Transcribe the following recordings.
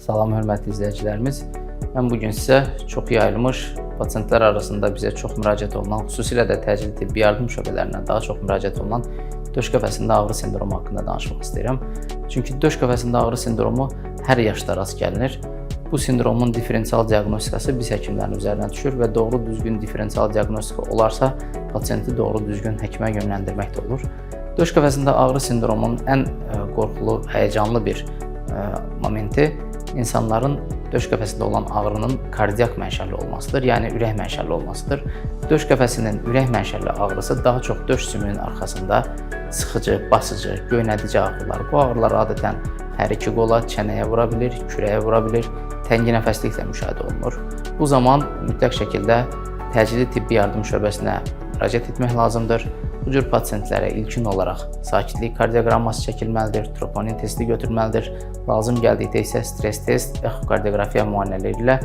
Salam hörmətli izləyicilərimiz. Mən bu gün sizə çox yayılmış, pasientlər arasında bizə çox müraciət olunan, xüsusilə də təcili tibbi yardım şöbələrinə daha çox müraciət olunan döş qəfəsində ağrı sindromu haqqında danışmaq istəyirəm. Çünki döş qəfəsində ağrı sindromu hər yaşda rast gəlinir. Bu sindromun differensial diaqnostikası biz həkimlərin üzərinə düşür və doğru düzgün differensial diaqnostika olarsa, pasiyenti doğru düzgün həkimə yönləndirmək də olur. Döş qəfəsində ağrı sindromunun ən qorxulu, həyəcanlı bir momenti insanların döş qəfəsində olan ağrının kardiak mənşəli olmasıdır, yəni ürək mənşəli olmasıdır. Döş qəfəsinin ürək mənşəli ağrısı daha çox döş sümüyünün arxasında sıxıcı, basıcı, göynədici ağrılar. Bu ağrılar adətən hər iki qola, çənəyə vura bilir, kürəyə vura bilir, təngi nəfəsliklə müşahidə olunur. Bu zaman mütləq şəkildə təcili tibbi yardım şöbəsinə müraciət etmək lazımdır. Bu cür pasientlərə ilkin olaraq sakitlik kardioqramması çəkilməlidir, troponin testi götürülməlidir. Lazım gəldikdə isə stres test, ekokardioqrafiya müayinələri ilə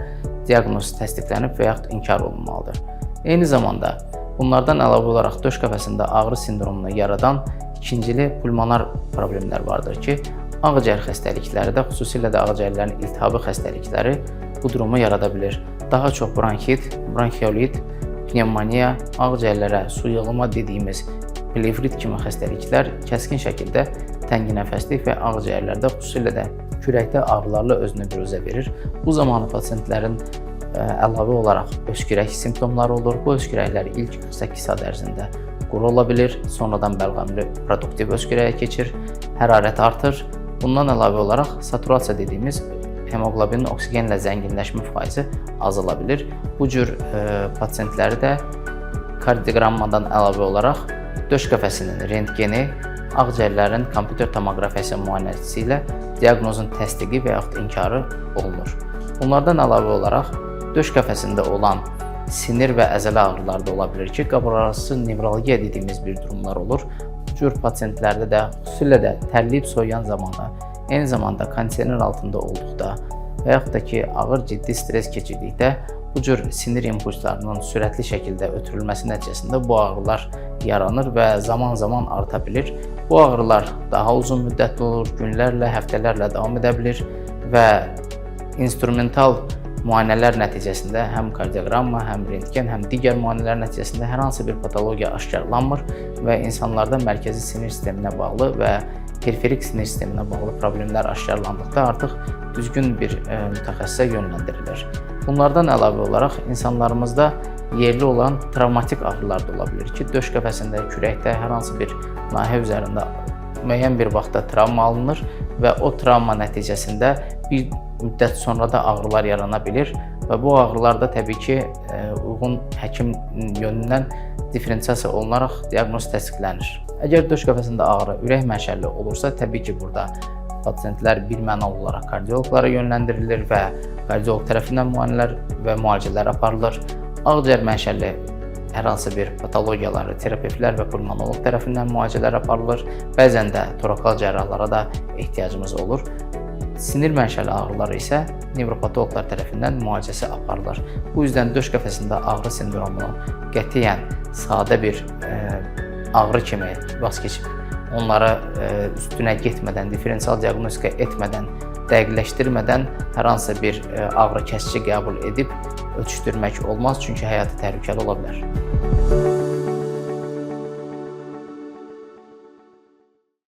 diaqnoz təsdiqlənib və yaxud inkar olunmalıdır. Eyni zamanda bunlardan əlavə olaraq döş qəfəsində ağrı sindromunu yaradan ikincili pulmonar problemlər vardır ki, ağciyər xəstəlikləri də, xüsusilə də ağciyərlərin iltihabi xəstəlikləri bu durumu yarada bilir. Daha çox bronxit, bronxiolit, pnevmoniya, ağciyərlərə su yığılma dediyimiz plevrit kimi xəstəliklər kəskin şəkildə təngi nəfəslik və ağciyərlərdə, xüsusilə də kürəkdə ağrılarla özünü büruzə verir. Bu zamanı pasientlərin əlavə olaraq öskürək simptomları olur. Bu öskürəklər ilk 48 saat ərzində quru ola bilir, sonradan bəlğəmli produktiv öskürəyə keçir, hərarət artır. Bundan əlavə olaraq saturasiya dediyimiz hemoqlobinin oksigenlə zənginləşmə faizi azala bilir. Bu cür pasientləri də kardioqrammadan əlavə olaraq döş qəfəsinin rentgeni, ağciyərlərin kompüter tomoqrafiyası müayinəsi ilə diaqnozun təsdiqi və yaxud inkarı olunur. Bunlardan əlavə olaraq döş qəfəsində olan sinir və əzələ ağrıları da ola bilir ki, qabırarası nevralgiya dediyimiz bir durumlar olur. Bu cür pasientlərdə də xüsusilə də tərləyib soyuyan zamanı, eyni zamanda kondisioner altında olduqda və yaxud da ki, ağır ciddi stres keçirdikdə bu cür sinir impulslarının sürətli şəkildə ötürülməsi nəticəsində bu ağrılar yaranır və zaman-zaman arta bilir. Bu ağrılar daha uzun müddətli olur, günlərlə, həftələrlə davam edə bilir və instrumental müayinələr nəticəsində həm kardioqramma, həm rentgen, həm digər müayinələr nəticəsində hər hansı bir patologiya aşkarlanmır və insanlarda mərkəzi sinir sisteminə bağlı və periferik sinir sisteminə bağlı problemlər aşkarlandıqda artıq düzgün bir mütəxəssisə yönləndirilir. Bunlardan əlavə olaraq insanlarımızda yerli olan travmatik ağrılar da ola bilir ki, döş qəfəsində, kürəkdə hər hansı bir nahiyyə üzərində müəyyən bir vaxtda travma alınır və o travma nəticəsində bir müddət sonra da ağrılar yarana bilir və bu ağrılar da təbii ki, uyğun həkim yönündən differensiasiya olunaraq diaqnoz təsdiqlənir. Əgər döş qəfəsində ağrı ürək mənşəli olursa, təbii ki, burada pasientlər bir mənalı olaraq kardioloqlara yönləndirilir və kardioloq tərəfindən müayinələr və müalicələr aparılır. Ağciyər mənşəli hər hansı bir patologiyaları terapevtlər və pulmonoloq tərəfindən müalicələr aparılır. Bəzən də torakal cərrahlara da ehtiyacımız olur. Sinir mənşəli ağrıları isə nevropatoloqlar tərəfindən müalicəsi aparılır. Bu üzdən döş qəfəsində ağrı sindromunu qətiyyən sadə bir ağrı kimi vaz keçib onlara üstünə getmədən, differensial diaqnostika etmədən, dəqiqləşdirmədən hər hansı bir ağrı kəsici qəbul edib ötüşdürmək olmaz, çünki həyati təhlükəli ola bilər.